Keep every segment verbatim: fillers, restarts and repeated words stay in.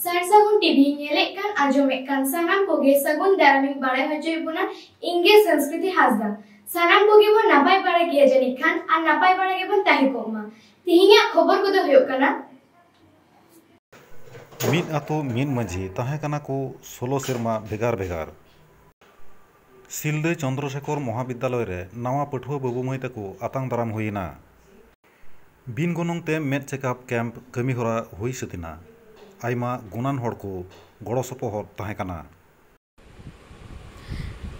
ᱥᱟᱨ ᱥᱟᱹᱜᱩᱱ ᱴᱤᱵᱷᱤ ᱧᱮᱞᱮᱫ ᱠᱟᱱ ᱟᱸᱡᱚᱢᱮᱫ ᱠᱟᱱ ᱥᱟᱱᱟᱢ ᱠᱚᱜᱮ ᱥᱟᱹᱜᱩᱱ ᱫᱟᱨᱟᱢᱤᱧ ᱵᱟᱲᱟᱭ ᱦᱚᱪᱚᱭᱮᱫ ᱵᱚᱱᱟ᱾ ᱤᱧ ᱜᱮ ᱥᱚᱝᱥᱠᱨᱤᱛᱤ ᱦᱟᱸᱥᱫᱟ᱾ ᱥᱟᱱᱟᱢ ᱠᱚᱜᱮ ᱵᱚᱱ ᱱᱟᱯᱟᱭ ᱵᱟᱲᱟ ᱜᱮᱭᱟ ᱡᱟᱹᱱᱤᱡ ᱠᱷᱟᱱ, ᱟᱨ ᱱᱟᱯᱟᱭ ᱵᱟᱲᱟ ᱜᱮᱵᱚᱱ ᱛᱟᱦᱮᱸ ᱠᱚᱜ ᱢᱟ᱾ ᱛᱮᱦᱮᱧᱟᱜ ᱠᱷᱚᱵᱚᱨ ᱠᱚᱫᱚ ᱦᱩᱭᱩᱜ ᱠᱟᱱᱟ, ᱢᱤᱫ ᱟᱛᱳ ᱢᱤᱫ ᱢᱟᱹᱡᱷᱤ ᱛᱟᱦᱮᱸ ᱠᱟᱱᱟ ᱠᱚ ᱥᱳᱞᱳ ᱥᱮᱨᱢᱟ ᱵᱷᱮᱜᱟᱨ ᱵᱷᱮᱜᱟᱨ᱾ ᱥᱤᱞᱫᱟᱹ ᱪᱚᱱᱫᱨᱚᱥᱮᱠᱷᱚᱨ ᱢᱚᱦᱟᱵᱤᱫᱽᱫᱟᱞᱚᱭ ᱨᱮ ᱱᱟᱣᱟ ᱯᱟᱹᱴᱷᱩᱣᱟᱹ ᱵᱟᱹᱵᱩ ᱢᱟᱹᱭ ᱛᱟᱠᱚ ᱟᱛᱟᱝ ᱫᱟᱨᱟᱢ ᱦᱩᱭᱮᱱᱟ᱾ ᱵᱤᱱ ᱜᱚᱱᱚᱝ ᱛᱮ ᱢᱮᱫ ᱪᱮᱠᱟᱯ ᱠᱮᱢᱯ ᱠᱟᱹᱢᱤᱦᱚᱨᱟ ᱦᱩᱭ ᱥᱟᱹᱛ ᱮᱱᱟ᱾ ᱟᱭᱢᱟ ᱜᱩᱱᱟᱱ ᱦᱚᱲ ᱠᱚ ᱜᱚᱲᱚ ᱥᱚᱯᱚᱦᱚᱫ ᱛᱟᱦᱮᱸ ᱠᱟᱱᱟ᱾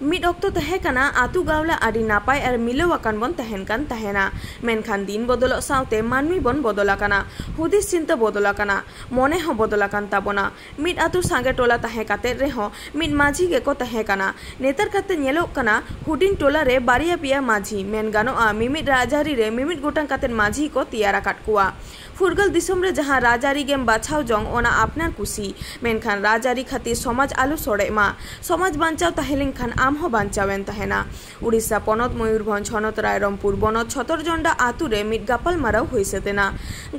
ᱢᱤᱫ ᱚᱠᱛᱚ ᱛᱟᱦᱮᱸ ᱠᱟᱱᱟ, ᱟᱹᱛᱩ ᱜᱟᱶᱞᱟ ᱟᱹᱰᱤ ᱱᱟᱯᱟᱭ ᱟᱨ ᱢᱤᱞᱟᱹᱣ ᱟᱠᱟᱱ ᱵᱚᱱ ᱛᱟᱦᱮᱱ ᱠᱟᱱ ᱛᱟᱦᱮᱱᱟ᱾ ᱢᱮᱱᱠᱷᱟᱱ ᱫᱤᱱ ᱵᱚᱫᱚᱞᱚᱜ ᱥᱟᱶᱛᱮ ᱢᱟᱹᱱᱢᱤ ᱵᱚᱱ ᱵᱚᱫᱚᱞ ᱟᱠᱟᱱᱟ, ᱦᱩᱫᱤᱥ ᱪᱤᱱᱛᱟᱹ ᱵᱚᱫᱚᱞ ᱟᱠᱟᱱᱟ, ᱢᱚᱱᱮ ᱦᱚᱸ ᱵᱚᱫᱚᱞ ᱟᱠᱟᱱ ᱛᱟᱵᱚᱱᱟ᱾ ᱢᱤᱫ ᱟᱹᱛᱩ ᱥᱟᱸᱜᱮ ᱴᱚᱞᱟ ᱛᱟᱦᱮᱸ ᱠᱟᱛᱮ ᱨᱮᱦᱚᱸ ᱢᱤᱫ ᱢᱟᱹᱡᱷᱤ ᱜᱮᱠᱚ ᱛᱟᱦᱮᱸ ᱠᱟᱱᱟ᱾ ᱱᱮᱛᱟᱨ ᱠᱟᱛᱮ ᱧᱮᱞᱚᱜ ᱠᱟᱱᱟ, ᱦᱩᱰᱤᱧ ᱴᱚᱞᱟ ᱨᱮ ᱵᱟᱨᱭᱟ ᱯᱮᱭᱟ ᱢᱟᱹᱡᱷᱤ, ᱢᱮᱱ ᱜᱟᱱᱚᱜᱼᱟ, ᱢᱤᱢᱤᱫ ᱨᱟᱡᱽᱟᱹᱨᱤ ᱨᱮ ᱢᱤᱢᱤᱫ ᱜᱚᱴᱟᱝ ᱠᱟᱛᱮ ᱢᱟᱹᱡᱷᱤ ᱠᱚ ᱛᱮᱭᱟᱨ ᱟᱠᱟᱫ ᱠᱚᱣᱟ᱾ ᱯᱷᱩᱨᱜᱟᱹᱞ ᱫᱤᱥᱚᱢ ᱨᱮ ᱡᱟᱦᱟᱸ ᱨᱟᱡᱽᱟᱹᱨᱤ ᱜᱮᱢ ᱵᱟᱪᱷᱟᱣ ᱡᱚᱝ, ᱚᱱᱟ ᱟᱯᱱᱟᱨ ᱠᱩᱥᱤ᱾ ᱢᱮᱱᱠᱷᱟᱱ ᱨᱟᱡᱽᱟᱹᱨᱤ ᱠᱷᱟᱹᱛᱤᱨ ᱥᱚᱢᱟᱡᱽ ᱟᱞᱚ ᱥᱚᱲᱮᱜ ᱢᱟ᱾ ᱥᱚᱢᱟᱡᱽ ᱵᱟᱧᱪᱟᱣ ᱛᱟᱦᱮᱸ ᱞᱮᱱᱠᱷᱟᱱ ᱟᱢ ᱦᱚᱸ ᱵᱟᱧᱪᱟᱣᱮᱱ ᱛᱟᱦᱮᱱᱟ᱾ ᱩᱲᱤᱥᱥᱟ ᱯᱚᱱᱚᱛ ᱢᱚᱭᱩᱨᱵᱷᱚᱸᱡᱽ ᱦᱚᱱᱚᱛ ᱨᱟᱭᱨᱚᱝᱯᱩᱨ ᱵᱚᱱᱚᱛ ᱪᱷᱚᱛᱚᱨᱡᱚᱱᱰᱟ ᱟᱹᱛᱩ ᱨᱮ ᱢᱤᱫ ᱜᱟᱯᱟᱞᱢᱟᱨᱟᱣ ᱦᱩᱭ ᱥᱟᱹᱛ ᱮᱱᱟ᱾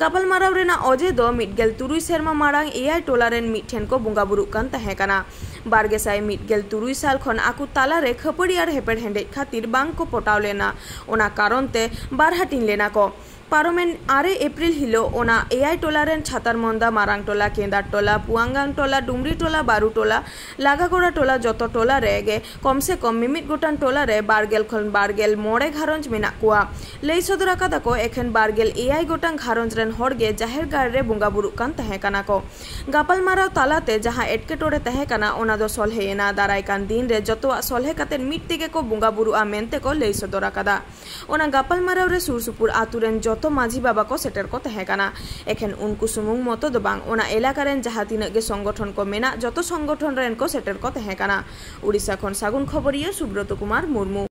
ᱜᱟᱯᱟᱞᱢᱟᱨᱟᱣ ᱨᱮᱱᱟᱜ ᱚᱡᱮ ᱫᱚ ᱢᱤᱫ ᱜᱮᱞ ᱛᱩᱨᱩᱭ ᱥᱮᱨᱢᱟ ᱢᱟᱲᱟᱝ ᱮᱭᱟᱭ ᱴᱚᱞᱟ ᱨᱮᱱ ᱢᱤᱫ ᱴᱷᱮᱱ ᱠᱚ ᱵᱚᱸᱜᱟ ᱵᱩᱨᱩᱜ ᱠᱟᱱ ᱛᱟᱦᱮᱸ ᱠᱟᱱᱟ᱾ ᱵᱟᱨ ᱜᱮᱥᱟᱭ ᱢᱤᱫ ᱜᱮᱞ ᱛᱩᱨᱩᱭ ᱥᱟᱞ ᱠᱷᱚᱱ ᱟᱠᱚ ᱛᱟᱞᱟ ᱨᱮ ᱠᱷᱟᱹᱯᱟᱹᱨᱤ ᱟᱨ ᱦᱮᱯᱮᱲ ᱦᱮᱸᱰᱮᱡ ᱠᱷᱟᱹᱛᱤᱨ ᱵᱟᱝ ᱠᱚ ᱯᱚᱴᱟᱣ ᱞᱮᱱᱟ᱾ ᱚᱱᱟ ᱠᱟᱨᱚᱱ ᱛᱮ ᱵᱟᱨ ᱦᱟᱹᱴᱤᱧ ᱞᱮᱱᱟ ᱠᱚ᱾ ᱯᱟᱨᱚᱢᱮᱱ ᱟᱨᱮ ᱮᱯᱨᱤᱞ ᱦᱤᱞᱳᱜ ᱚᱱᱟ ᱮᱭᱟᱭ ᱴᱚᱞᱟ ᱨᱮᱱ ᱪᱷᱟᱛᱟᱨ ᱢᱚᱱᱫᱟ, ᱢᱟᱨᱟᱝ ᱴᱚᱞᱟ, ᱠᱮᱸᱫᱟᱨ ᱴᱚᱞᱟ, ᱯᱩᱣᱟᱝᱜᱟᱝ ᱴᱚᱞᱟ, ᱰᱩᱢᱨᱤ ᱴᱚᱞᱟ, ᱵᱟᱨᱩ ᱴᱚᱞᱟ, ᱞᱟᱜᱟᱜᱚᱲᱟ ᱴᱚᱞᱟ, ᱡᱚᱛᱚ ᱴᱚᱞᱟ ᱨᱮ ᱜᱮ ᱠᱚᱢ ᱥᱮ ᱠᱚᱢ ᱢᱤᱢᱤᱫ ᱜᱚᱴᱟᱝ ᱴᱚᱞᱟ ᱨᱮ ᱵᱟᱨ ᱜᱮᱞ ᱠᱷᱚᱱ ᱵᱟᱨ ᱜᱮᱞ ᱢᱚᱬᱮ ᱜᱷᱟᱨᱚᱸᱡᱽ ᱢᱮᱱᱟᱜ ᱠᱚᱣᱟ᱾ ᱞᱟᱹᱭ ᱥᱚᱫᱚᱨ ᱟᱠᱟᱫᱟ ᱠᱚ, ᱮᱠᱷᱮᱱ ᱵᱟᱨ ᱜᱮᱞ ᱮᱭᱟᱭ ᱜᱚᱴᱟᱝ ᱜᱷᱟᱨᱚᱸᱡᱽ ᱨᱮᱱ ᱦᱚᱲ ᱜᱮ ᱡᱟᱦᱮᱨ ᱜᱟᱲ ᱨᱮ ᱵᱚᱸᱜᱟ ᱵᱩᱨᱩᱜ ᱠᱟᱱ ᱛᱟᱦᱮᱸ ᱠᱟᱱᱟ ᱠᱚ᱾ ᱜᱟᱯᱟᱞᱢᱟᱨᱟᱣ ᱛᱟᱞᱟᱛᱮ ᱡᱟᱦᱟᱸ ᱮᱴᱠᱮᱴᱚᱬᱮ ᱛᱟᱦᱮᱸ ᱠᱟᱱᱟ, ᱚᱱᱟ ᱫᱚ ᱥᱚᱞᱦᱮᱭᱮᱱᱟ᱾ ᱫᱟᱨᱟᱭ ᱠᱟᱱ ᱫᱤᱱ ᱨᱮ ᱡᱚᱛᱚᱣᱟᱜ ᱥᱚᱞᱦᱮ ᱠᱟᱛᱮ ᱢᱤᱫ ᱛᱮᱜᱮ ᱠᱚ ᱵᱚᱸᱜᱟ ᱵᱩᱨᱩᱜᱼᱟ ᱢᱮᱱᱛᱮ ᱠᱚ ᱞᱟᱹᱭ ᱥᱚᱫᱚᱨ ᱟᱠᱟᱫᱟ᱾ ᱚᱱᱟ ᱜᱟᱯᱟᱞᱢᱟᱨᱟᱣ ᱨᱮ ᱥᱩᱨ ᱥᱩᱯᱩᱨ ᱟᱹᱛᱩ ᱨᱮᱱ ᱡᱚᱛᱚ ᱢᱟᱹᱡᱷᱤ ᱵᱟᱵᱟ ᱠᱚ ᱥᱮᱴᱮᱨ ᱠᱚ ᱛᱟᱦᱮᱸ ᱠᱟᱱᱟ᱾ ᱮᱠᱷᱮᱱ ᱩᱱᱠᱩ ᱥᱩᱢᱩᱝ ᱢᱚᱛᱚ ᱫᱚ ᱵᱟᱝ, ᱚᱱᱟ ᱮᱞᱟᱠᱟ ᱨᱮᱱ ᱡᱟᱦᱟᱸ ᱛᱤᱱᱟᱹᱜ ᱜᱮ ᱥᱚᱝᱜᱚᱴᱷᱚᱱ ᱠᱚ ᱢᱮᱱᱟᱜ, ᱡᱚᱛᱚ ᱥᱚᱝᱜᱚᱴᱷᱚᱱ ᱨᱮᱱ ᱠᱚ ᱥᱮᱴᱮᱨ ᱠᱚ ᱛᱟᱦᱮᱸ ᱠᱟᱱᱟ᱾ ᱩᱲᱤᱥᱥᱟ ᱠᱷᱚᱱ ᱥᱟᱹᱜᱩᱱ ᱠᱷᱚᱵᱚᱨᱤᱭᱟᱹ ᱥᱩᱵᱨᱚᱛ ᱠᱩᱢᱟᱨ ᱢᱩᱨᱢᱩ᱾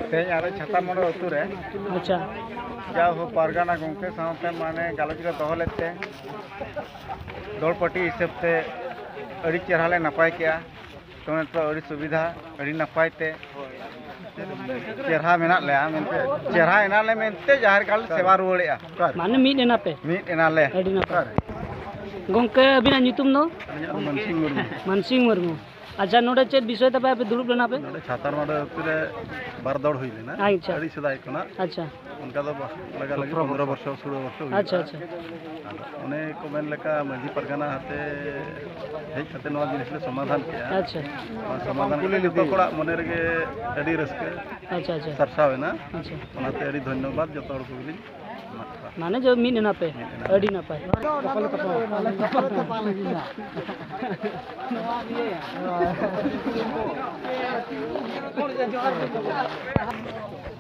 ᱛᱮᱦᱮᱧ ᱟᱞᱮ ᱪᱷᱟᱛᱟ ᱢᱚᱬᱮ ᱟᱹᱛᱩ ᱨᱮ ᱟᱪᱪᱷᱟ᱾ ᱡᱟᱣ ᱦᱳ ᱯᱟᱨᱜᱟᱱᱟ ᱜᱚᱢᱠᱮ ᱥᱟᱶᱛᱮ ᱢᱟᱱᱮ ᱜᱟᱞᱚᱪ ᱞᱮ ᱫᱚᱦᱚ ᱞᱮᱫ ᱛᱮ ᱫᱚᱞ ᱯᱟᱹᱴᱤ ᱦᱤᱥᱟᱹᱵ ᱛᱮ ᱟᱹᱰᱤ ᱪᱮᱦᱨᱟ ᱞᱮ ᱱᱟᱯᱟᱭ ᱠᱮᱜᱼᱟ᱾ ᱛᱚ ᱱᱤᱛᱚᱜ ᱟᱹᱰᱤ ᱥᱩᱵᱤᱫᱷᱟ, ᱟᱹᱰᱤ ᱱᱟᱯᱟᱭ ᱛᱮ ᱪᱮᱦᱨᱟ ᱢᱮᱱᱟᱜ ᱞᱮᱭᱟ ᱢᱮᱱᱛᱮ, ᱪᱮᱦᱨᱟ ᱮᱱᱟᱞᱮ ᱢᱮᱱᱛᱮ ᱡᱟᱦᱮᱨ ᱜᱟᱲ ᱞᱮ ᱥᱮᱵᱟ ᱨᱩᱣᱟᱹᱲᱮᱜᱼᱟ᱾ ᱢᱟᱱᱮ ᱢᱤᱫ ᱮᱱᱟ ᱯᱮ? ᱢᱤᱫ ᱮᱱᱟᱞᱮ᱾ ᱟᱹᱰᱤ ᱱᱟᱯᱟᱭ᱾ ᱜᱚᱢᱠᱮ, ᱟᱹᱵᱤᱱᱟᱜ ᱧᱩᱛᱩᱢ ᱫᱚ? ᱟᱹᱞᱤᱧᱟᱜ ᱫᱚ ᱢᱟᱱᱥᱤᱝ ᱢᱩᱨᱢᱩ᱾ ᱢᱟᱱᱥᱤᱝ ᱢᱩᱨᱢᱩ᱾ ᱟᱪᱪᱷᱟ, ᱱᱚᱰᱮ ᱪᱮᱫ ᱵᱤᱥᱚᱭ ᱛᱮ ᱟᱯᱮ ᱫᱩᱲᱩᱵ ᱞᱮᱱᱟ ᱯᱮ? ᱱᱚᱰᱮ ᱪᱷᱟᱛᱟᱨ ᱢᱟᱰᱮ ᱟᱹᱛᱩ ᱨᱮ ᱵᱟᱨ ᱫᱚᱲ ᱦᱩᱭ ᱞᱮᱱᱟ᱾ ᱟᱪᱪᱷᱟ᱾ ᱟᱹᱰᱤ ᱥᱮᱫᱟᱭ ᱠᱷᱚᱱᱟᱜ᱾ ᱟᱪᱪᱷᱟ᱾ ᱚᱱᱠᱟ ᱫᱚ ᱵᱟ-, ᱞᱟᱜᱟ ᱞᱟᱹᱜᱤᱫ ᱥᱚᱛᱨᱚ ᱯᱚᱱᱫᱽᱨᱚ ᱵᱚᱪᱷᱚᱨ, ᱥᱳᱞᱳ ᱵᱚᱪᱷᱚᱨ ᱦᱩᱭᱩᱜᱼᱟ᱾ ᱟᱪᱪᱷᱟ, ᱟᱪᱪᱷᱟ᱾ ᱟᱫᱚ ᱚᱱᱮ ᱠᱚ ᱢᱮᱱ ᱞᱮᱠᱟ, ᱢᱟᱹᱡᱷᱤ ᱯᱟᱨᱜᱟᱱᱟ ᱟᱛᱮ ᱦᱮᱡ ᱠᱟᱛᱮ ᱱᱚᱣᱟ ᱡᱤᱱᱤᱥ ᱞᱮ ᱥᱚᱢᱟᱫᱷᱟᱱ ᱠᱮᱜᱼᱟ᱾ ᱟᱪᱪᱷᱟ᱾ ᱱᱚᱣᱟ ᱥᱚᱢᱟᱫᱷᱟᱱ ᱠᱟᱛᱮ ᱡᱚᱛᱚ ᱦᱚᱲᱟᱜ ᱢᱚᱱᱮ ᱨᱮᱜᱮ ᱟᱹᱰᱤ ᱨᱟᱹᱥᱠᱟᱹ ᱟᱪᱪᱷᱟ, ᱟᱪᱪᱷᱟ᱾ ᱥᱟᱨᱥᱟᱣ ᱮᱱᱟ᱾ ᱟᱪᱪᱷᱟ᱾ ᱚᱱᱟᱛᱮ ᱟᱹᱰᱤ ᱫᱷᱚᱱᱭᱚᱵᱟᱫ ᱡᱚᱛᱚ ᱦᱚᱲ ᱠᱚᱜᱮᱞᱤᱧ ᱮᱢᱟᱜ ᱠᱚᱣᱟ᱾ ᱢᱟᱱᱮ ᱡᱮ ᱢᱤᱫ ᱮᱱᱟ ᱯᱮ᱾ ᱢᱤᱫ ᱮᱱᱟ᱾ ᱟᱹᱰᱤ ᱱᱟᱯᱟᱭ᱾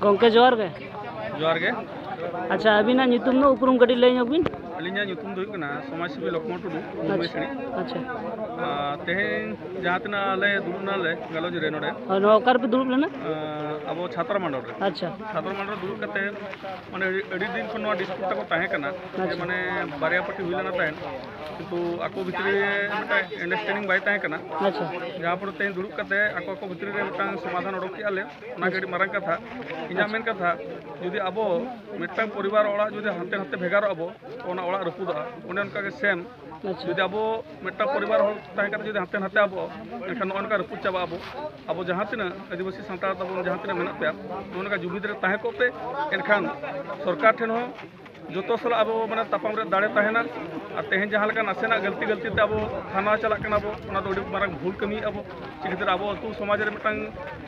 ᱜᱚᱢᱠᱮ, ᱡᱚᱦᱟᱨ ᱜᱮ᱾ ᱡᱚᱦᱟᱨ ᱜᱮ᱾ ᱟᱪᱪᱷᱟ, ᱟᱹᱵᱤᱱᱟᱜ ᱧᱩᱛᱩᱢ ᱫᱚ, ᱩᱯᱨᱩᱢ ᱠᱟᱹᱴᱤᱡ ᱞᱟᱹᱭ ᱧᱚᱜ ᱵᱤᱱ᱾ ᱟᱹᱞᱤᱧᱟᱜ ᱧᱩᱛᱩᱢ ᱫᱚ ᱦᱩᱭᱩᱜ ᱠᱟᱱᱟ ᱥᱚᱢᱟᱡᱽ ᱥᱮᱵᱤ ᱞᱚᱠᱷᱢᱚᱱ ᱴᱩᱰᱩ, ᱢᱩᱢᱵᱟᱹᱭ ᱟᱪᱪᱷᱟ, ᱥᱤᱲᱤ᱾ ᱟᱪᱪᱷᱟ᱾ ᱟᱨ ᱛᱮᱦᱮᱧ ᱡᱟᱦᱟᱸ ᱛᱤᱱᱟᱹᱜ ᱟᱞᱮ ᱫᱩᱲᱩᱵ ᱱᱟᱞᱮ ᱜᱟᱞᱚᱪ ᱨᱮ ᱱᱚᱰᱮ, ᱦᱳᱭ, ᱱᱚᱣᱟ ᱚᱠᱟ ᱨᱮᱯᱮ ᱫᱩᱲᱩᱵ ᱞᱮᱱᱟ? ᱟᱨ ᱟᱵᱚ ᱪᱷᱟᱛᱨᱟ ᱢᱟᱱᱰᱚᱞ ᱨᱮ᱾ ᱟᱪᱪᱷᱟ᱾ ᱪᱷᱟᱛᱨᱟ ᱢᱟᱱᱰᱚᱞ ᱨᱮ ᱫᱩᱲᱩᱵ ᱠᱟᱛᱮ, ᱢᱟᱱᱮ, ᱟᱹᱰᱤ, ᱟᱹᱰᱤ ᱫᱤᱱ ᱠᱷᱚᱱ ᱱᱚᱣᱟ ᱰᱤᱥᱯᱩᱴ ᱛᱟᱠᱚ ᱛᱟᱦᱮᱸ ᱠᱟᱱᱟ, ᱡᱮ, ᱟᱪᱪᱷᱟ᱾ ᱢᱟᱱᱮ, ᱵᱟᱨᱭᱟ ᱯᱟᱨᱴᱤ ᱦᱩᱭ ᱞᱮᱱᱟ ᱛᱟᱦᱮᱸᱫ, ᱠᱤᱱᱛᱩ ᱟᱠᱚ ᱵᱷᱤᱛᱨᱤ ᱨᱮ ᱢᱤᱫᱴᱟᱝ ᱟᱱᱰᱟᱨᱥᱴᱮᱱᱰᱤᱝ ᱵᱟᱭ ᱛᱟᱦᱮᱸ ᱠᱟᱱᱟ᱾ ᱟᱪᱪᱷᱟ᱾ ᱡᱟᱦᱟᱸ ᱯᱚᱨᱮ ᱛᱮᱦᱮᱧ ᱫᱩᱲᱩᱵ ᱠᱟᱛᱮ ᱟᱠᱚ ᱟᱠᱚ ᱵᱷᱤᱛᱨᱤ ᱨᱮ ᱢᱤᱫᱴᱟᱝ ᱥᱚᱢᱟᱫᱷᱟᱱ ᱚᱰᱚᱠ ᱠᱮᱜᱼᱟ ᱞᱮ, ᱚᱱᱟ ᱜᱮ ᱟᱹᱰᱤ ᱢᱟᱨᱟᱝ ᱠᱟᱛᱷᱟ᱾ ᱤᱧᱟᱹᱜ ᱢᱮᱱ ᱠᱟᱛᱷᱟ, ᱡᱩᱫᱤ ᱟᱵᱚ ᱢᱤᱫᱴᱟᱝ ᱯᱚᱨᱤᱵᱟᱨ ᱚᱲᱟᱜ ᱡᱩᱫᱤ ᱦᱟᱱᱛᱮ ᱱᱟᱛᱮ ᱵᱷᱮᱜᱟᱨᱚᱜ ᱟᱵᱚ, ᱛᱚ ᱚᱱᱟ ᱚᱲᱟᱜ ᱨᱟᱹᱯᱩᱫᱚᱜᱼᱟ᱾ ᱚᱱᱮ ᱚᱱᱠᱟ ᱜᱮ ᱥᱮᱢ, ᱟᱪᱪᱷᱟ᱾ ᱡᱩᱫᱤ ᱟᱵᱚ ᱢᱤᱫᱴᱟᱝ ᱯᱚᱨᱤᱵᱟᱨ ᱦᱚᱲ ᱛᱟᱦᱮᱸ ᱠᱟᱛᱮ ᱡᱩᱫᱤ ᱦᱟᱱᱛᱮ ᱱᱟᱛᱮ ᱟᱵᱚ, ᱮᱱᱠᱷᱟᱱ ᱱᱚᱜᱼᱚ ᱱᱚᱝᱠᱟ ᱨᱟᱹᱯᱩᱫ ᱪᱟᱵᱟᱜ ᱟᱵᱚ᱾ ᱟᱵᱚ ᱡᱟᱦᱟᱸ ᱛᱤᱱᱟᱹᱜ ᱟᱹᱫᱤᱵᱟᱹᱥᱤ ᱥᱟᱱᱛᱟᱲ ᱛᱟᱵᱚᱱ ᱡᱟᱦᱟᱸ ᱛᱤᱱᱟᱹᱜ ᱢᱮᱱᱟᱜ ᱯᱮᱭᱟ, ᱱᱚᱜᱼᱚ ᱱᱚᱝᱠᱟ ᱡᱩᱢᱤᱫ ᱨᱮ ᱛᱟᱦᱮᱸ ᱠᱚᱜ ᱯᱮ, ᱮᱱᱠᱷᱟᱱ ᱥᱚᱨᱠᱟᱨ ᱴᱷᱮᱱ ᱦᱚᱸ ᱡᱚᱛᱚ ᱥᱟᱞᱟᱜ ᱟᱵᱚ, ᱢᱟᱱᱮ, ᱛᱟᱯᱟᱢ ᱨᱮ ᱫᱟᱲᱮ ᱛᱟᱦᱮᱱᱟ᱾ ᱟᱨ ᱛᱮᱦᱮᱧ ᱡᱟᱦᱟᱸ ᱞᱮᱠᱟ ᱱᱟᱥᱮᱱᱟᱜ ᱜᱟᱹᱞᱛᱤ ᱜᱟᱹᱞᱛᱤ ᱛᱮ ᱟᱵᱚ ᱛᱷᱟᱱᱟ ᱪᱟᱞᱟᱜ ᱠᱟᱱᱟ ᱵᱚ, ᱚᱱᱟ ᱫᱚ ᱟᱹᱰᱤ ᱢᱟᱨᱟᱝ ᱵᱷᱩᱞ ᱠᱟᱹᱢᱤᱭᱮᱫᱼᱟ ᱵᱚ᱾ ᱪᱤᱠᱟᱹᱛᱮ ᱟᱵᱚ ᱟᱹᱛᱩ ᱥᱚᱢᱟᱡᱽ ᱨᱮ ᱢᱤᱫᱴᱟᱝ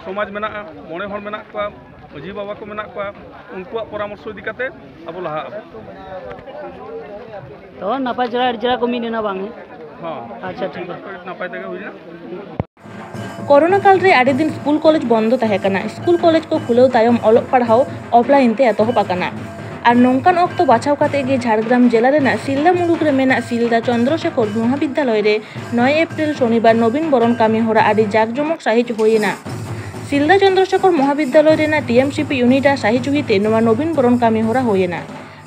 ᱥᱚᱢᱟᱡᱽ ᱢᱮᱱᱟᱜᱼᱟ, ᱢᱚᱬᱮ ᱦᱚᱲ ᱢᱮᱱᱟᱜ ᱠᱚᱣᱟ, ᱢᱟᱹᱡᱷᱤ ᱵᱟᱵᱟ ᱠᱚ ᱢᱮᱱᱟᱜ ᱠᱚᱣᱟ, ᱩᱱᱠᱩᱣᱟᱜ ᱯᱚᱨᱟᱢᱚᱨᱥᱚ ᱤᱫᱤ ᱠᱟᱛᱮ ᱟᱵᱚ ᱞᱟᱦᱟᱜ ᱟᱵᱚ᱾ ᱛᱚ ᱱᱟᱯᱟᱭ ᱪᱮᱦᱨᱟ, ᱟᱹᱰᱤ ᱪᱮᱦᱨᱟ ᱠᱚ ᱢᱤᱫ ᱮᱱᱟ ᱵᱟᱝ? ᱦᱚᱸ᱾ ᱟᱪᱪᱷᱟ, ᱴᱷᱤᱠ ᱜᱮᱭᱟ᱾ ᱱᱟᱯᱟᱭ ᱛᱮᱜᱮ ᱦᱩᱭᱱᱟ᱾ ᱠᱚᱨᱳᱱᱟ ᱠᱟᱞ ᱨᱮ ᱟᱹᱰᱤ ᱫᱤᱱ ᱥᱠᱩᱞ ᱠᱚᱞᱮᱡᱽ ᱵᱚᱱᱫᱚ ᱛᱟᱦᱮᱸ ᱠᱟᱱᱟ᱾ ᱥᱠᱩᱞ ᱠᱚᱞᱮᱡᱽ ᱠᱚ ᱠᱷᱩᱞᱟᱹᱣ ᱛᱟᱭᱚᱢ ᱚᱞᱚᱜ ᱯᱟᱲᱦᱟᱣ ᱚᱯᱷᱞᱟᱭᱤᱱ ᱛᱮ ᱮᱛᱚᱦᱚᱵ ᱟᱠᱟᱱᱟ᱾ ᱟᱨ ᱱᱚᱝᱠᱟᱱ ᱚᱠᱛᱚ ᱵᱟᱪᱷᱟᱣ ᱠᱟᱛᱮ ᱜᱮ ᱡᱷᱟᱲᱜᱨᱟᱢ ᱡᱮᱞᱟ ᱨᱮᱱᱟᱜ ᱥᱤᱞᱫᱟ ᱢᱩᱞᱩᱠ ᱨᱮ ᱢᱮᱱᱟᱜ ᱥᱤᱞᱫᱟ ᱪᱚᱱᱫᱨᱚᱥᱮᱠᱷᱚᱨ ᱢᱚᱦᱟᱵᱤᱫᱽᱫᱟᱞᱚᱭ ᱨᱮ ᱱᱚᱭ ᱮᱯᱨᱤᱞ ᱥᱚᱱᱤᱵᱟᱨ ᱱᱚᱵᱤᱱ ᱵᱚᱨᱚᱱ ᱠᱟᱹᱢᱤ ᱦᱚᱨᱟ ᱟᱹᱰᱤ ᱡᱟᱠᱡᱚᱢᱚᱠ ᱥᱟᱹᱦᱤᱡ ᱦᱩᱭᱮᱱᱟ᱾ ᱥᱤᱞᱫᱟ ᱪᱚᱱᱫᱨᱚᱥᱮᱠᱷᱚᱨ ᱢᱚᱦᱟᱵᱤᱫᱽᱫᱟᱞᱚᱭ ᱨᱮᱱᱟᱜ T M C P unit ᱟᱜ ᱥᱟᱹᱦᱤ ᱡᱩᱦᱤ ᱛᱮ ᱱᱚᱣᱟ ᱱᱚᱵᱤᱱ ᱵᱚᱨᱚᱱ ᱠᱟᱹᱢᱤ ᱦᱚᱨᱟ ᱦᱩᱭᱮᱱᱟ᱾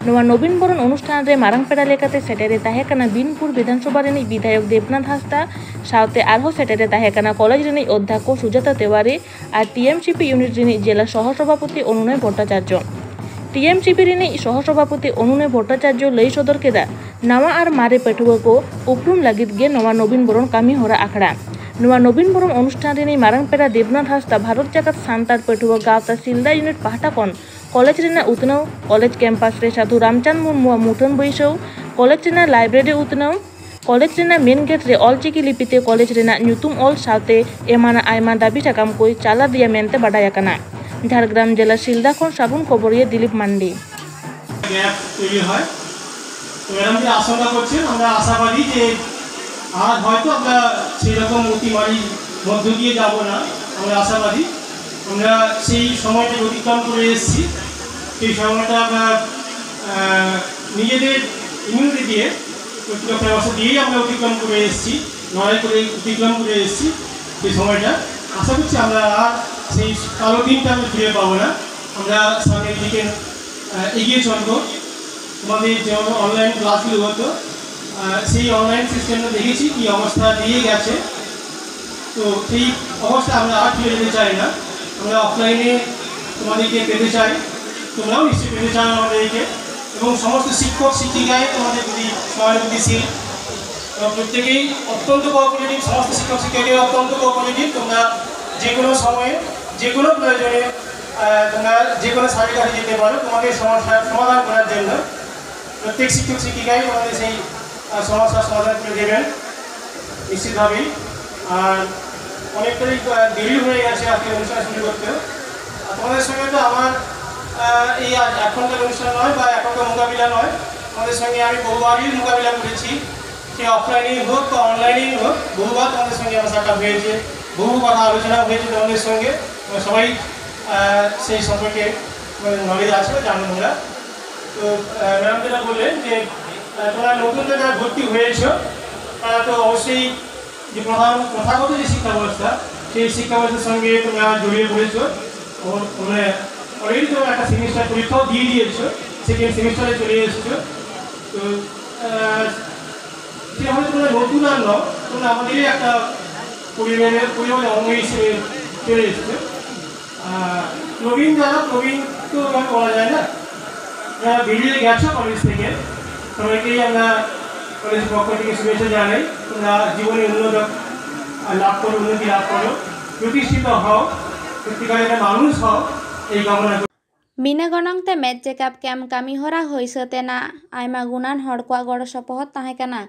ᱱᱚᱣᱟ ᱱᱚᱵᱤᱱ ᱵᱚᱨᱚᱱ ᱚᱱᱩᱥᱴᱷᱟᱱ ᱨᱮ ᱢᱟᱨᱟᱝ ᱯᱮᱲᱟ ᱞᱮᱠᱟᱛᱮ ᱥᱮᱴᱮᱨ ᱮ ᱛᱟᱦᱮᱸ ᱠᱟᱱᱟ ᱵᱤᱱᱯᱩᱨ ᱵᱤᱫᱷᱟᱱᱥᱚᱵᱷᱟ ᱨᱤᱱᱤᱡ ᱵᱤᱫᱷᱟᱭᱚᱠ ᱫᱮᱵᱽᱱᱟᱛᱷ ᱦᱟᱸᱥᱫᱟ, ᱥᱟᱶᱛᱮ ᱟᱨᱦᱚᱸ ᱥᱮᱴᱮᱨ ᱮ ᱛᱟᱦᱮᱸ ᱠᱟᱱᱟ ᱠᱚᱞᱮᱡᱽ ᱨᱤᱱᱤᱡ ᱚᱫᱽᱫᱷᱟᱠᱠᱚ ᱥᱩᱡᱟᱛᱟ ᱛᱮᱣᱟᱨᱤ ᱟᱨ T M C P unit ᱨᱤᱱᱤᱡ ᱡᱮᱞᱟ ᱥᱚᱦᱚ ᱥᱚᱵᱷᱟᱯᱚᱛᱤ ᱚᱱᱩᱱᱚᱭ Bhattacharya. T M C P ᱨᱤᱱᱤᱡ ᱥᱚᱦᱚ ᱥᱚᱵᱷᱟᱯᱚᱛᱤ ᱚᱱᱩᱱᱮ ᱵᱷᱚᱴᱴᱟᱪᱟᱨᱡᱚ ᱞᱟᱹᱭ ᱥᱚᱫᱚᱨ ᱠᱮᱫᱟ, ᱱᱟᱣᱟ ᱟᱨ ᱢᱟᱨᱮ ᱯᱟᱹᱴᱷᱩᱣᱟᱹ ᱠᱚ ᱩᱯᱨᱩᱢ ᱞᱟᱹᱜᱤᱫ ᱜᱮ ᱱᱚᱣᱟ ᱱᱚᱵᱤᱱ ᱵᱚᱨᱚᱱ ᱠᱟᱹᱢᱤ ᱦᱚᱨᱟ ᱟᱠᱷᱲᱟ᱾ ᱱᱚᱣᱟ ᱱᱚᱵᱤᱱ ᱵᱚᱨᱚᱱ ᱚᱱᱩᱥᱴᱷᱟᱱ ᱨᱤᱱᱤᱡ ᱢᱟᱨᱟᱝ ᱯᱮᱲᱟ ᱫᱮᱵᱽᱱᱟᱛᱷ ᱦᱟᱸᱥᱫᱟ ᱵᱷᱟᱨᱚᱛ ᱡᱟᱠᱟᱛ ᱥᱟᱱᱛᱟᱲ ᱯᱟᱹᱴᱷᱩᱣᱟᱹ ᱜᱟᱶᱛᱟ ᱥᱤᱞᱫᱟ ᱭᱩᱱᱤᱴ ᱯᱟᱦᱴᱟ ᱠᱷᱚᱱ ᱠᱚᱞᱮᱡᱽ ᱨᱮᱱᱟᱜ ᱩᱛᱱᱟᱹᱣ, ᱠᱚᱞᱮᱡᱽ ᱠᱮᱢᱯᱟᱥ ᱨᱮ ᱥᱟᱹᱫᱷᱩ ᱨᱟᱢᱪᱟᱸᱫᱽ ᱢᱩᱨᱢᱩᱣᱟᱜ ᱢᱩᱴᱷᱟᱹᱱ ᱵᱟᱹᱭᱥᱟᱹᱣ, ᱠᱚᱞᱮᱡᱽ ᱨᱮᱱᱟᱜ ᱞᱟᱭᱵᱨᱮᱨᱤ ᱩᱛᱱᱟᱹᱣ, ᱠᱚᱞᱮᱡᱽ ᱨᱮᱱᱟᱜ ᱢᱮᱱ ᱜᱮᱴ ᱨᱮ ᱚᱞᱪᱤᱠᱤ ᱞᱤᱯᱤ ᱛᱮ ᱠᱚᱞᱮᱡᱽ ᱨᱮᱱᱟᱜ ᱧᱩᱛᱩᱢ ᱚᱞ ᱥᱟᱶᱛᱮ ᱮᱢᱟᱱᱟᱜ ᱟᱭᱢᱟ ᱫᱟᱹᱵᱤ ᱥᱟᱠᱟᱢ ᱠᱚᱭ ᱪᱟᱞ ᱟᱫᱮᱭᱟ ᱢᱮᱱᱛᱮ ᱵᱟᱰᱟᱭ ᱟᱠᱟᱱᱟ᱾ ᱡᱷᱟᱲᱜᱨᱟᱢ ᱡᱮᱞᱟ ᱥᱤᱞᱫᱟ ᱠᱷᱚᱱ ᱥᱟᱹᱜᱩᱱ ᱠᱷᱚᱵᱚᱨᱤᱭᱟᱹ ᱫᱤᱞᱤᱯ ᱢᱟᱱᱰᱤ᱾ গ্যাপ তৈরি হয়। তো ম্যাডাম যে আশঙ্কা করছেন, আমরা আশাবাদী যে আর হয়তো আমরা সেই রকম অতিমারির মধ্য দিয়ে যাব না। আমরা আশাবাদী, আমরা সেই সময়টা অতিক্রম করে এসেছি। সেই সময়টা আমরা আহ, নিজেদের ইমিউনিটি দিয়ে, প্রতিরক্ষা ব্যবস্থা দিয়েই আমরা অতিক্রম করে এসেছি, লড়াই করে অতিক্রম করে এসেছি সেই সময়টা। আশা করছি আমরা আর সেই কালো দিনটা আমরা ফিরে পাবো না। আমরা সামনের দিকে আহ, এগিয়ে চলবো। তোমাদের যেমন অনলাইন ক্লাসগুলো হতো, আহ, সেই অনলাইন সিস্টেমটা দেখেছি কি অবস্থা দিয়ে গেছে। তো সেই অবস্থা আমরা আর ফিরে যেতে চাই না। আমরা অফলাইনে তোমাদেরকে পেতে চাই, তোমরাও নিশ্চয়ই পেতে চাও আমাদেরকে। এবং সমস্ত শিক্ষক শিক্ষিকায় তোমাদের প্রতি সহানুভূতিশীল এবং প্রত্যেকেই অত্যন্ত কোঅপারেটিভ। সমস্ত শিক্ষক শিক্ষিকাই অত্যন্ত কোঅপারেটিভ। তোমরা যে কোনো সময়ে, যে কোনো প্রয়োজনে আহ, তোমরা যে কোনো স্যারের কাছে যেতে পারো তোমাদের সমস্যার সমাধান করার জন্য। প্রত্যেক শিক্ষক শিক্ষিকাই তোমাদের সেই আহ, সমস্যার সমাধান করে দেবেন নিশ্চিতভাবেই। আর অনেকটাই আহ, দেরি হয়ে গেছে আজকে অনুষ্ঠান শুরু করতে। আর তোমাদের সঙ্গে তো আমার আহ, এই আজ এখনকার অনুষ্ঠান নয় বা এখনকার মোকাবিলা নয়, তোমাদের সঙ্গে আমি বহুবারই মোকাবিলা করেছি। সে অফলাইনেই হোক বা অনলাইনেই হোক, বহুবার তোমাদের সঙ্গে আমার সাক্ষাৎ হয়েছে, বহু কথা আলোচনা হয়েছে তোমাদের সঙ্গে। তোমরা সবাই আহ, সেই সম্পর্কে মানে নলেজ আছে বা জানো তোমরা। তো আহ, ম্যাডাম যেটা বললেন যে আহ, তোমরা নতুন যারা ভর্তি হয়েছো, তারা তো অবশ্যই যে প্রধান প্রথাগত যে শিক্ষা ব্যবস্থা, সেই শিক্ষা ব্যবস্থার সঙ্গে তোমরা জড়িয়ে পড়েছো। ও- মানে অলরেডি তোমরা একটা সেমিস্টার পরীক্ষাও দিয়ে দিয়েছো, সেকেন্ড সেমিস্টারে চলে এসেছো। তো আহ, সেভাবে তোমরা নতুন আর নও, তোমরা আমাদেরই একটা পরিবারের পরিবারের অঙ্গ হিসেবে চলে এসেছো। আহ, প্রবীণ যারা, প্রবীণ তো আমি বলা যায় না, যারা বেরিয়ে গেছো কলেজ থেকে, সবাইকেই আমরা কলেজ পক্ষ থেকে শুভেচ্ছা জানাই। তোমরা জীবনে উন্নত লাভ করো, উন্নতি লাভ করো, প্রতিষ্ঠিত হও, সত্যিকারের একটা মানুষ হও, এই কামনা করি। ᱵᱤᱱᱟᱹ ᱜᱚᱱᱚᱝ ᱛᱮ ᱢᱮᱫ ᱪᱮᱠᱟᱯ ᱠᱮᱢᱯ ᱠᱟᱹᱢᱤ ᱦᱚᱨᱟ ᱦᱩᱭ ᱥᱟᱹᱛ ᱮᱱᱟ᱾ ᱟᱭᱢᱟ ᱜᱩᱱᱟᱱ ᱦᱚᱲ ᱠᱚᱣᱟᱜ ᱜᱚᱲᱚ ᱥᱚᱯᱚᱦᱚᱫ ᱛᱟᱦᱮᱸ ᱠᱟᱱᱟ᱾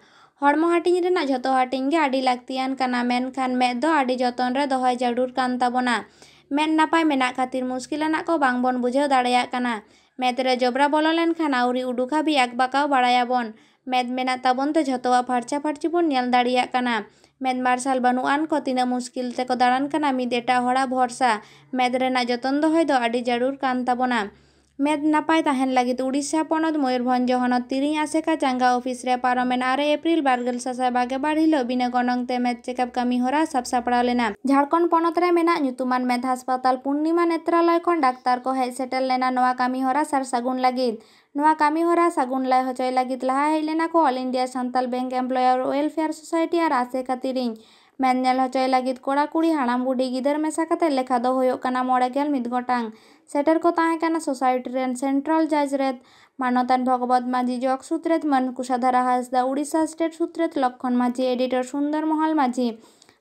ᱦᱚᱲᱢᱚ ᱦᱟᱹᱴᱤᱧ ᱨᱮᱱᱟᱜ ᱡᱷᱚᱛᱚ ᱦᱟᱹᱴᱤᱧ ᱜᱮ ᱟᱹᱰᱤ ᱞᱟᱹᱠᱛᱤᱭᱟᱱ ᱠᱟᱱᱟ, ᱢᱮᱱᱠᱷᱟᱱ ᱢᱮᱫ ᱫᱚ ᱟᱹᱰᱤ ᱡᱚᱛᱚᱱ ᱨᱮ ᱫᱚᱦᱚᱭ ᱡᱟᱹᱨᱩᱲ ᱠᱟᱱ ᱛᱟᱵᱚᱱᱟ᱾ ᱢᱮᱫ ᱱᱟᱯᱟᱭ ᱢᱮᱱᱟᱜ ᱠᱷᱟᱹᱛᱤᱨ ᱢᱩᱥᱠᱤᱞ ᱟᱱᱟᱜ ᱠᱚ ᱵᱟᱝ ᱵᱚᱱ ᱵᱩᱡᱷᱟᱹᱣ ᱫᱟᱲᱮᱭᱟᱜ ᱠᱟᱱᱟ᱾ ᱢᱮᱫ ᱨᱮ ᱡᱚᱵᱽᱨᱟ ᱵᱚᱞᱚ ᱞᱮᱱᱠᱷᱟᱱ ᱟᱹᱣᱨᱤ ᱩᱰᱩᱠ ᱦᱟᱹᱵᱤᱡ ᱟᱠᱵᱟᱠᱟᱣ ᱵᱟᱲᱟᱭᱟᱵᱚᱱ᱾ ᱢᱮᱫ ᱢᱮᱱᱟᱜ ᱛᱟᱵᱚᱱ ᱛᱮ ᱡᱷᱚᱛᱚᱣᱟᱜ ᱯᱷᱟᱨᱪᱟ ᱯᱷᱟᱹᱨᱪᱤ ᱵᱚᱱ ᱧᱮᱞ ᱫᱟᱲᱮᱭᱟᱜ ᱠᱟᱱᱟ᱾ ᱢᱮᱫ ᱢᱟᱨᱥᱟᱞ ᱵᱟᱹᱱᱩᱜ ᱟᱱ ᱠᱚ ᱛᱤᱱᱟᱹᱜ ᱢᱩᱥᱠᱤᱞ ᱛᱮᱠᱚ ᱫᱟᱬᱟᱱ ᱠᱟᱱᱟ ᱢᱤᱫ ᱮᱴᱟᱜ ᱦᱚᱲᱟᱜ ᱵᱷᱚᱨᱥᱟ᱾ ᱢᱮᱫ ᱨᱮᱱᱟᱜ ᱡᱚᱛᱚᱱ ᱫᱚᱦᱚᱭ ᱫᱚ ᱟᱹᱰᱤ ᱡᱟᱹᱨᱩᱲ ᱠᱟᱱ ᱛᱟᱵᱚᱱᱟ᱾ ᱢᱮᱫ ᱱᱟᱯᱟᱭ ᱛᱟᱦᱮᱱ ᱞᱟᱹᱜᱤᱫ ᱩᱲᱤᱥᱥᱟ ᱯᱚᱱᱚᱛ ᱢᱚᱭᱩᱨᱵᱷᱚᱸᱡᱽ ᱦᱚᱱᱚᱛ ᱛᱤᱨᱤᱧ ᱟᱥᱮᱠᱟ ᱪᱟᱸᱜᱟ ᱚᱯᱷᱤᱥ ᱨᱮ ᱯᱟᱨᱚᱢᱮᱱ ᱟᱨᱮ ᱮᱯᱨᱤᱞ ᱵᱟᱨᱜᱮᱞ ᱥᱟᱥᱟᱭ ᱵᱟᱜᱮ ᱵᱟᱨ ᱦᱤᱞᱳᱜ ᱵᱤᱱᱟᱹ ᱜᱚᱱᱚᱝ ᱛᱮ ᱢᱮᱫ ᱪᱮᱠᱟᱯ ᱠᱟᱹᱢᱤ ᱦᱚᱨᱟ ᱥᱟᱵ ᱥᱟᱯᱲᱟᱣ ᱞᱮᱱᱟ᱾ ᱡᱷᱟᱲᱠᱷᱚᱸᱰ ᱯᱚᱱᱚᱛ ᱨᱮ ᱢᱮᱱᱟᱜ ᱧᱩᱛᱩᱢᱟᱱ ᱢᱮᱫ ᱦᱟᱥᱯᱟᱛᱟᱞ ᱯᱩᱨᱱᱤᱢᱟ ᱱᱮᱛᱨᱟᱞᱚᱭ ᱠᱷᱚᱱ ᱰᱟᱠᱛᱟᱨ ᱠᱚ ᱦᱮᱡ ᱥᱮᱴᱮᱨ ᱞᱮᱱᱟ ᱱᱚᱣᱟ ᱠᱟᱹᱢᱤ ᱦᱚᱨᱟ ᱥᱟᱨ ᱥᱟᱹᱜᱩᱱ ᱞᱟᱹᱜᱤᱫ᱾ ᱱᱚᱣᱟ ᱠᱟᱹᱢᱤ ᱦᱚᱨᱟ ᱥᱟᱹᱜᱩᱱ ᱞᱟᱭ ᱦᱚᱪᱚᱭ ᱞᱟᱹᱜᱤᱫ ᱞᱟᱦᱟ ᱦᱮᱡ ᱞᱮᱱᱟ ᱠᱚ All India Santal Bank Employer Welfare Society ᱟᱨ ᱟᱥᱮᱠᱟ ᱛᱤᱨᱤᱧ᱾ ᱢᱮᱫ ᱧᱮᱞ ᱦᱚᱪᱚᱭ ᱞᱟᱹᱜᱤᱫ ᱠᱚᱲᱟ ᱠᱩᱲᱤ ᱦᱟᱲᱟᱢ ᱵᱩᱰᱷᱤ ᱜᱤᱫᱟᱹᱨ ᱢᱮᱥᱟ ᱠᱟᱛᱮ ᱞᱮᱠᱷᱟ ᱫᱚ ᱦᱩᱭᱩᱜ ᱠᱟᱱᱟ ᱢᱚᱬᱮ ᱜᱮᱞ ᱢᱤᱫ ᱜᱚᱴᱟᱝ᱾ ᱥᱮᱴᱮᱨ ᱠᱚ ᱛᱟᱦᱮᱸ ᱠᱟᱱᱟ ᱥᱳᱥᱟᱭᱴᱤ ᱨᱮᱱ ᱥᱮᱱᱴᱨᱟᱞ ᱡᱟᱡᱽ ᱨᱮᱫ ᱢᱟᱱᱚᱛᱟᱱ ᱵᱷᱚᱜᱚᱵᱚᱛ ᱢᱟᱹᱡᱷᱤ, ᱡᱚᱜᱽ ᱥᱩᱛᱨᱮᱛ ᱢᱟᱹᱱ ᱠᱩᱥᱟᱫᱷᱟᱨᱟ ᱦᱟᱸᱥᱫᱟ, ᱩᱲᱤᱥᱥᱟ ᱥᱴᱮᱴ ᱥᱩᱛᱨᱮᱛ ᱞᱚᱠᱠᱷᱚᱱ ᱢᱟᱹᱡᱷᱤ, ᱮᱰᱤᱴᱚᱨ ᱥᱩᱱᱫᱚᱨ ᱢᱚᱦᱚᱞ ᱢᱟᱹᱡᱷᱤ,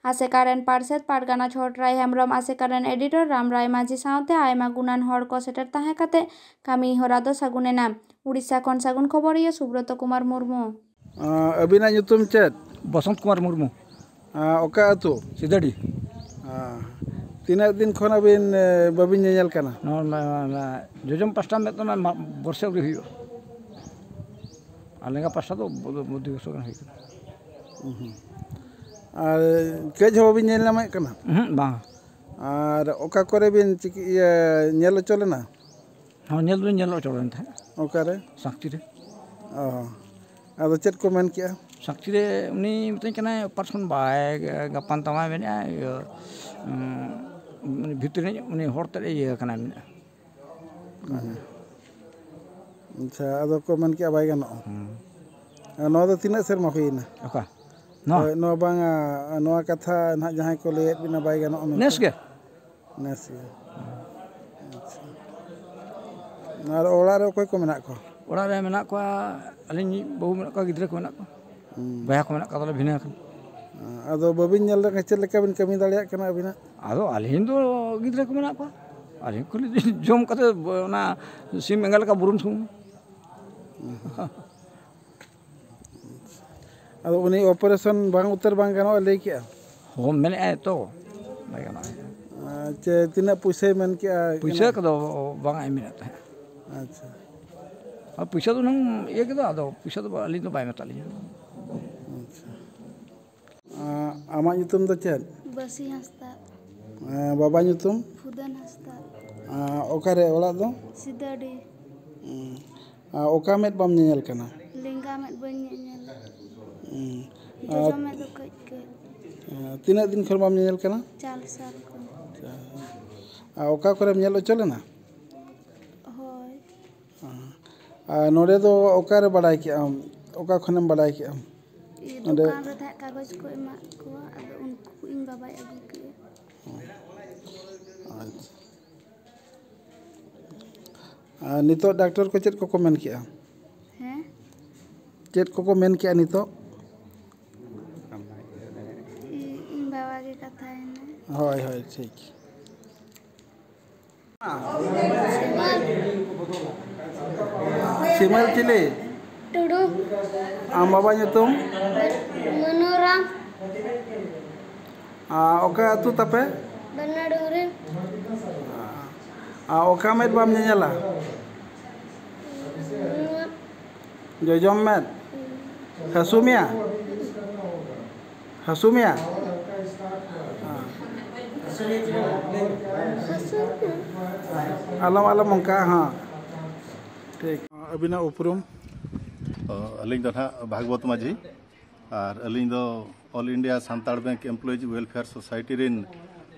ᱟᱥᱮᱠᱟ ᱨᱮᱱ ᱯᱟᱨᱥᱮᱛ ᱯᱟᱨᱜᱟᱱᱟ ᱪᱷᱚᱴᱨᱟᱭ ᱦᱮᱢᱵᱨᱚᱢ, ᱟᱥᱮᱠᱟ ᱨᱮᱱ ᱮᱰᱤᱴᱚᱨ ᱨᱟᱢᱨᱟᱭ ᱢᱟᱹᱡᱷᱤ ᱥᱟᱶᱛᱮ ᱟᱭᱢᱟ ᱜᱩᱱᱟᱱ ᱦᱚᱲ ᱠᱚ ᱥᱮᱴᱮᱨ ᱛᱟᱦᱮᱸ ᱠᱟᱛᱮ ᱠᱟᱹᱢᱤ ᱦᱚᱨᱟ ᱫᱚ ᱥᱟᱹᱜᱩᱱ ᱮᱱᱟ᱾ ᱩᱲᱤᱥᱥᱟ ᱠᱷᱚᱱ ᱥᱟᱹᱜᱩᱱ ᱠᱷᱚᱵᱚᱨᱤᱭᱟᱹ ᱥᱩᱵᱨᱚᱛᱚ ᱠᱩᱢᱟᱨ ᱢᱩᱨᱢᱩ᱾ ᱟᱸ, ᱟᱹᱵᱤᱱᱟᱜ ᱧᱩᱛᱩᱢ ᱪᱮᱫ? ᱵᱚᱥᱚᱱᱛ ᱠᱩᱢᱟᱨ ᱢᱩᱨᱢᱩ᱾ ᱟᱸ, ᱚᱠᱟ ᱟᱹᱛᱩ? ᱥᱤᱫᱟᱹᱰᱤ᱾ ᱟᱸ, ᱛᱤᱱᱟᱹᱜ ᱫᱤᱱ ᱠᱷᱚᱱ ᱟᱹᱵᱤᱱ, ᱮ, ᱵᱟᱹᱵᱤᱱ ᱧᱮᱧᱮᱞ ᱠᱟᱱᱟ? ᱱᱚᱣᱟ, ᱱᱚᱣᱟ, ᱱᱚᱣᱟ ᱡᱚᱡᱚᱢ ᱯᱟᱥᱴᱟ ᱢᱮᱫ ᱫᱚ ᱱᱚᱣᱟ ᱢᱟ-, ᱵᱚᱨᱥᱮ ᱟᱹᱣᱨᱤ ᱦᱩᱭᱩᱜᱼᱟ᱾ ᱟᱨ ᱞᱮᱸᱜᱟ ᱯᱟᱥᱴᱟ ᱫᱚ ᱵᱚ-, ᱵᱚ-, ᱵᱚᱫᱽᱫᱤ ᱵᱚᱨᱥᱚ ᱜᱟᱱ ᱦᱩᱭ ᱠᱟᱱᱟ᱾ ᱩᱸᱦᱩᱸ᱾ ᱟᱨ ᱠᱟᱹᱡ ᱦᱚᱸ ᱵᱟᱹᱵᱤᱱ ᱧᱮᱞ ᱧᱟᱢᱮᱫ ᱠᱟᱱᱟ? ᱩᱸᱦᱩᱸ, ᱵᱟᱝ᱾ ᱟᱨ ᱚᱠᱟ ᱠᱚᱨᱮ ᱵᱤᱱ ᱪᱤᱠᱟᱹ-, ᱤᱭᱟᱹ, ᱧᱮᱞ ᱦᱚᱪᱚ ᱞᱮᱱᱟ? ᱦᱚᱸ, ᱧᱮᱞ ᱫᱚᱧ ᱧᱮᱞ ᱦᱚᱪᱚ ᱞᱮᱱ ᱛᱟᱦᱮᱸᱫ᱾ ᱚᱠᱟᱨᱮ? ᱥᱟᱸᱠᱪᱤ ᱨᱮ᱾ ᱚ᱾ ᱟᱫᱚ ᱪᱮᱫ ᱠᱚ ᱢᱮᱱ ᱠᱮᱜᱼᱟ? ᱥᱟᱸᱠᱪᱤ ᱨᱮ ᱩᱱᱤ ᱢᱤᱛᱟᱹᱧ ᱠᱟᱱᱟᱭ, "ᱚᱯᱟᱨᱮᱥᱚᱱ ᱵᱟᱭ ᱜᱟᱯᱟᱱ ᱛᱟᱢᱟᱭ ᱢᱮᱱᱮᱫᱼᱟ, ᱤᱭᱟᱹ, ᱩᱸ, ᱩᱱᱤ ᱵᱷᱤᱛᱨᱤ ᱨᱮ ᱩᱱᱤ ᱦᱚᱲ ᱛᱮᱫ ᱮ ᱤᱭᱟᱹ ᱠᱟᱱᱟᱭ", ᱢᱮᱱᱮᱫᱼᱟ᱾ ᱟᱪᱪᱷᱟ, ᱟᱫᱚ ᱠᱚ ᱢᱮᱱ ᱠᱮᱜᱼᱟ ᱵᱟᱭ ᱜᱟᱱᱚᱜᱼᱟ᱾ ᱦᱩᱸ᱾ ᱟᱨ ᱱᱚᱣᱟ ᱫᱚ ᱛᱤᱱᱟᱹᱜ ᱥᱮᱨᱢᱟ ᱦᱩᱭᱮᱱᱟ? ᱚᱠᱟ? ᱱᱚᱣᱟ? ᱦᱳᱭ, ᱱᱚᱣᱟ ᱵᱟᱝᱟ, ᱱᱚᱣᱟ ᱠᱟᱛᱷᱟ ᱱᱟᱦᱟᱜ ᱡᱟᱦᱟᱸᱭ ᱠᱚ ᱞᱟᱹᱭᱮᱫ ᱵᱤᱱᱟ ᱵᱟᱭ ᱜᱟᱱᱚᱜᱼᱟ ᱢᱮᱱᱛᱮ᱾ ᱱᱮᱥ ᱜᱮ᱾ ᱱᱮᱥ ᱜᱮ᱾ ᱟᱪᱪᱷᱟ᱾ ᱟᱨ ᱚᱲᱟᱜ ᱨᱮ ᱚᱠᱚᱭ ᱠᱚ ᱢᱮᱱᱟᱜ ᱠᱚᱣᱟ? ᱚᱲᱟᱜ ᱨᱮ ᱢᱮᱱᱟᱜ ᱠᱚᱣᱟ, ᱟᱹᱞᱤᱧ ᱢᱤᱫ ᱵᱟᱹᱦᱩ ᱢᱮᱱᱟᱜ ᱠᱚᱣᱟ, ᱜᱤᱫᱽᱨᱟᱹ ᱠᱚ ᱢᱮᱱᱟᱜ ᱠᱚᱣᱟ᱾ ᱦᱩᱸ᱾ ᱵᱚᱭᱦᱟ ᱠᱚ ᱢᱮᱱᱟᱜ ᱠᱚᱣᱟ, ᱛᱟᱦᱞᱮ ᱵᱷᱤᱱᱟᱹ ᱟᱠᱟᱱᱟ᱾ ᱟᱫᱚ ᱵᱟᱹᱵᱤᱱ ᱧᱮᱞ ᱞᱮᱠᱷᱟᱱ ᱪᱮᱫ ᱞᱮᱠᱟ ᱵᱤᱱ ᱠᱟᱹᱢᱤ ᱫᱟᱲᱮᱭᱟᱜ ᱠᱟᱱᱟ ᱟᱹᱵᱤᱱᱟᱜ? ᱟᱫᱚ ᱟᱹᱞᱤᱧ ᱫᱚ ᱜᱤᱫᱽᱨᱟᱹ ᱠᱚ ᱢᱮᱱᱟᱜ ᱠᱚᱣᱟ, ᱟᱹᱞᱤᱧ ᱠᱷᱟᱹᱞᱤ ᱡᱚᱢ ᱠᱟᱛᱮ ᱚᱱᱟ ᱥᱤᱢ ᱮᱸᱜᱟ ᱞᱮᱠᱟ ᱵᱩᱨᱩᱢ ᱥᱩᱢᱩᱝ᱾ ᱟᱫᱚ ᱩᱱᱤ operation ᱵᱟᱝ ᱩᱛᱟᱹᱨ ᱵᱟᱝ ᱜᱟᱱᱚᱜᱼᱟ ᱞᱟᱹᱭ ᱠᱮᱜᱼᱟ? ᱦᱚᱸ, ᱢᱮᱱᱮᱫᱼᱟᱭ ᱛᱚ, ᱵᱟᱭ ᱜᱟᱱᱚᱜᱼᱟ᱾ ᱟᱨ ᱪᱮ ᱛᱤᱱᱟᱹᱜ ᱯᱩᱭᱥᱟᱹᱭ ᱢᱮᱱ ᱠᱮᱜᱼᱟ? ᱯᱩᱭᱥᱟᱹ ᱠᱚᱫᱚ ᱵᱟᱝ ᱮᱢ ᱢᱮᱱᱮᱫ ᱛᱟᱦᱮᱸᱫ᱾ ᱟᱪᱪᱷᱟ᱾ ᱟᱨ ᱯᱩᱭᱥᱟᱹ ᱫᱚ ᱦᱩᱱᱟᱹᱝ ᱤᱭᱟᱹ ᱠᱮᱫᱟ, ᱟᱫᱚ ᱯᱩᱭᱥᱟᱹ ᱫᱚ ᱟᱹᱞᱤᱧ ᱫᱚ ᱵᱟᱭ ᱢᱮᱛᱟᱜ ᱞᱤᱧᱟ᱾ ᱟᱪᱪᱷᱟ᱾ ᱟᱸ, ᱟᱢᱟᱜ ᱧᱩᱛᱩᱢ ᱫᱚ ᱪᱮᱫ? ᱵᱟᱹᱥᱤ ᱦᱟᱸᱥᱫᱟ᱾ ᱟᱸ, ᱵᱟᱵᱟ ᱧᱩᱛᱩᱢ? ᱯᱷᱩᱫᱟᱹᱱ ᱦᱟᱸᱥᱫᱟ᱾ ᱟᱸ, ᱚᱠᱟᱨᱮ ᱚᱲᱟᱜ ᱫᱚ? ᱥᱤᱫᱟᱹᱰᱤ᱾ ᱩᱸ, ᱟᱸ, ᱚᱠᱟ ᱢᱮᱫ ᱵᱟᱢ ᱧᱮᱧᱮᱞ ᱠᱟᱱᱟ? ᱞᱮᱸᱜᱟ ᱢᱮᱫ ᱵᱟᱹᱧ ᱧᱮᱧᱮᱞ᱾ ᱩᱸ, ᱡᱚᱡᱚ ᱟᱨ, ᱢᱮᱫ ᱫᱚ ᱠᱟᱹᱡ ᱠᱟᱹᱡ᱾ ᱟᱸ, ᱛᱤᱱᱟᱹᱜ ᱫᱤᱱ ᱠᱷᱚᱱ ᱵᱟᱢ ᱧᱮᱧᱮᱞ ᱠᱟᱱᱟ? ᱪᱟᱨ ᱥᱟᱞ ᱠᱷᱚᱱ᱾ ᱟᱨ ᱚᱠᱟ ᱠᱚᱨᱮᱢ ᱧᱮᱞ ᱦᱚᱪᱚ ᱞᱮᱱᱟ? ᱦᱳᱭ᱾ ᱟᱨ ᱱᱚᱰᱮ ᱫᱚ ᱚᱠᱟᱨᱮ ᱵᱟᱲᱟᱭ ᱠᱮᱜᱼᱟᱢ? ᱚᱠᱟ ᱠᱷᱚᱱᱮᱢ ᱵᱟᱲᱟᱭ ᱠᱮᱜᱼᱟᱢ? ᱤᱭᱟᱹ, ᱱᱚᱰᱮ ᱫᱚᱠᱟᱱ ᱨᱮ ᱛᱟᱦᱮᱸᱫ ᱠᱟᱜᱚᱡᱽ ᱠᱚ ᱮᱢᱟᱜ ᱠᱚᱣᱟ, ᱟᱫᱚ ᱩᱱᱠᱩ ᱤᱧ ᱵᱟᱵᱟᱭ ᱟᱹᱜᱩ ᱠᱮᱜᱼᱟ᱾ ᱟᱪᱪᱷᱟ᱾ ᱟᱨ ᱱᱤᱛᱚᱜ ᱰᱟᱠᱛᱚᱨ ᱠᱚ ᱪᱮᱫ ᱠᱚᱠᱚ ᱢᱮᱱ ᱠᱮᱜᱼᱟ? ᱦᱮᱸ? ᱪᱮᱫ ᱠᱚᱠᱚ ᱢᱮᱱ ᱠᱮᱜᱼᱟ ᱱᱤᱛᱚᱜ? ᱤ-, ᱤᱧ ᱵᱟᱵᱟ ᱜᱮ ᱠᱟᱛᱷᱟᱭᱮᱱᱟᱭ᱾ ᱦᱳᱭ, ᱦᱳᱭ, ᱴᱷᱤᱠ᱾ ᱥᱤᱢᱟᱹᱞ᱾ ᱥᱤᱢᱟᱹᱞ ᱪᱤᱞᱤ? ᱴᱩᱰᱩ᱾ ᱟᱢ ᱵᱟᱵᱟ ᱧᱩᱛᱩᱢ? ᱢᱟᱹᱱᱩᱨᱟᱢ᱾ ᱟᱨ ᱚᱠᱟ ᱟᱹᱛᱩ ᱛᱟᱯᱮ? ᱵᱟᱱᱟ ᱰᱩᱝᱨᱤ᱾ ᱟᱨ ᱚᱠᱟ ᱢᱮᱫ ᱵᱟᱢ ᱧᱮᱧᱮᱞᱟ? ᱱᱚᱣᱟ᱾ ᱡᱚᱡᱚᱢ ᱢᱮᱫ? ᱦᱟᱹᱥᱩ ᱢᱮᱭᱟ? ᱦᱟᱹᱥᱩ ᱢᱮᱭᱟ? ᱦᱟᱹᱥᱩ ᱢᱮᱭᱟ᱾ ᱟᱞᱚᱢ, ᱟᱞᱚᱢ ᱚᱱᱠᱟ, ᱦᱚᱸ᱾ ᱴᱷᱤᱠ᱾ ᱟᱹᱵᱤᱱᱟᱜ ᱩᱯᱨᱩᱢ? ᱚ, ᱟᱹᱞᱤᱧ ᱫᱚ ᱱᱟᱦᱟᱜ ᱵᱷᱟᱜᱽᱵᱚᱛ ᱢᱟᱹᱡᱷᱤ, ᱟᱨ ᱟᱹᱞᱤᱧ ᱫᱚ All India Santal Bank Employees Welfare Society ᱨᱤᱱ,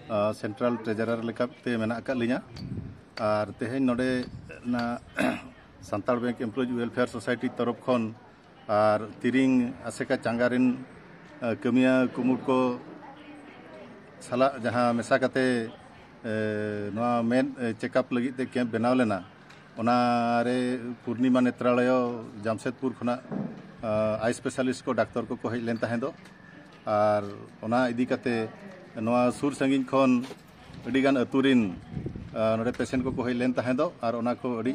ᱟ, central treasurer ᱞᱮᱠᱟᱛᱮ ᱢᱮᱱᱟᱜ ᱟᱠᱟᱫ ᱞᱤᱧᱟ᱾ ᱟᱨ ᱛᱮᱦᱮᱧ ᱱᱚᱰᱮ ᱱᱟ Santal Bank Employees Welfare Society ᱛᱚᱨᱚᱯ ᱠᱷᱚᱱ ᱟᱨ ᱛᱤᱨᱤᱝ ᱟᱥᱮᱠᱟ ᱪᱟᱸᱜᱟ ᱨᱤᱱ, ᱟ, ᱠᱟᱹᱢᱤᱭᱟᱹ ᱠᱩᱢᱩᱴ ᱠᱚ ᱥᱟᱞᱟᱜ ᱡᱟᱦᱟᱸ ᱢᱮᱥᱟ ᱠᱟᱛᱮ, ᱮ, ᱱᱚᱣᱟ ᱢᱮᱫ, ᱮ, check up ᱞᱟᱹᱜᱤᱫ ᱛᱮ camp ᱵᱮᱱᱟᱣ ᱞᱮᱱᱟ, ᱚᱱᱟᱨᱮ ᱯᱩᱨᱱᱤᱢᱟ ᱱᱮᱛᱨᱟᱞᱚᱭᱚ ᱡᱟᱢᱥᱮᱫᱽᱯᱩᱨ ᱠᱷᱚᱱᱟᱜ ᱟᱭ ᱥᱯᱮᱥᱟᱞᱤᱥᱴ ᱠᱚ ᱰᱟᱠᱛᱚᱨ ᱠᱚᱠᱚ ᱦᱮᱡ ᱞᱮᱱ ᱛᱟᱦᱮᱸ ᱫᱚ᱾ ᱟᱨ ᱚᱱᱟ ᱤᱫᱤ ᱠᱟᱛᱮ ᱱᱚᱣᱟ ᱥᱩᱨ ᱥᱟᱺᱜᱤᱧ ᱠᱷᱚᱱ ᱟᱹᱰᱤᱜᱟᱱ ᱟᱹᱛᱩ ᱨᱤᱱ ᱱᱚᱰᱮ ᱯᱮᱥᱮᱱᱴ ᱠᱚᱠᱚ ᱦᱮᱡ ᱞᱮᱱ ᱛᱟᱦᱮᱸ ᱫᱚ, ᱟᱨ ᱚᱱᱟ ᱠᱚ ᱟᱹᱰᱤ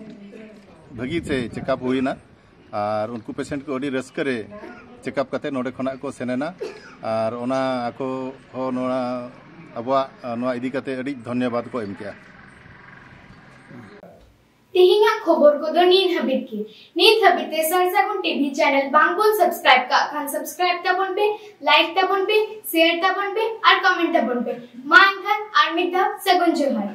ᱵᱷᱟᱹᱜᱤ ᱛᱮ ᱪᱮᱠᱟᱯ ᱦᱩᱭᱱᱟ᱾ ᱟᱨ ᱩᱱᱠᱩ ᱯᱮᱥᱮᱱᱴ ᱠᱚ ᱟᱹᱰᱤ ᱨᱟᱹᱥᱠᱟᱹ ᱨᱮ ᱪᱮᱠᱟᱯ ᱠᱟᱛᱮ ᱱᱚᱰᱮ ᱠᱷᱚᱱᱟᱜ ᱠᱚ ᱥᱮᱱ ᱮᱱᱟ᱾ ᱟᱨ ᱚᱱᱟ ᱟᱠᱚ ᱦᱚᱸ ᱱᱚᱣᱟ ᱟᱵᱚᱣᱟᱜ ᱱᱚᱣᱟ ᱤᱫᱤ ᱠᱟᱛᱮ ᱟᱹᱰᱤ ᱫᱷᱚᱱᱭᱚᱵᱟᱫ ᱠᱚ ᱮᱢ ᱠᱮᱜᱼᱟ᱾ ᱛᱮᱦᱮᱧᱟᱜ ᱠᱷᱚᱵᱚᱨ ᱠᱚᱫᱚ ᱱᱤᱭᱟᱹ ᱦᱟᱹᱵᱤᱡ ᱜᱮ᱾ ᱱᱤᱛ ᱦᱟᱹᱵᱤᱡ ᱛᱮ ᱥᱟᱨ ᱥᱟᱹᱜᱩᱱ ᱴᱤᱵᱷᱤ ᱪᱮᱱᱮᱞ ᱵᱟᱝ ᱵᱚᱱ ᱥᱟᱵᱥᱠᱨᱟᱭᱤᱵ ᱠᱟᱜ ᱠᱷᱟᱱ ᱥᱟᱵᱥᱠᱨᱟᱭᱤᱵ ᱛᱟᱵᱚᱱ ᱯᱮ, ᱞᱟᱭᱤᱠ ᱛᱟᱵᱚᱱ ᱯᱮ, ᱥᱮᱭᱟᱨ ᱛᱟᱵᱚᱱ ᱯᱮ ᱟᱨ ᱠᱚᱢᱮᱱᱴ ᱛᱟᱵᱚᱱ ᱯᱮ᱾ ᱢᱟ ᱮᱱᱠᱷᱟᱱ ᱟᱨ ᱢᱤᱫ ᱫᱷᱟᱣ ᱥᱟᱹᱜᱩᱱ ᱡᱚᱦᱟᱨ᱾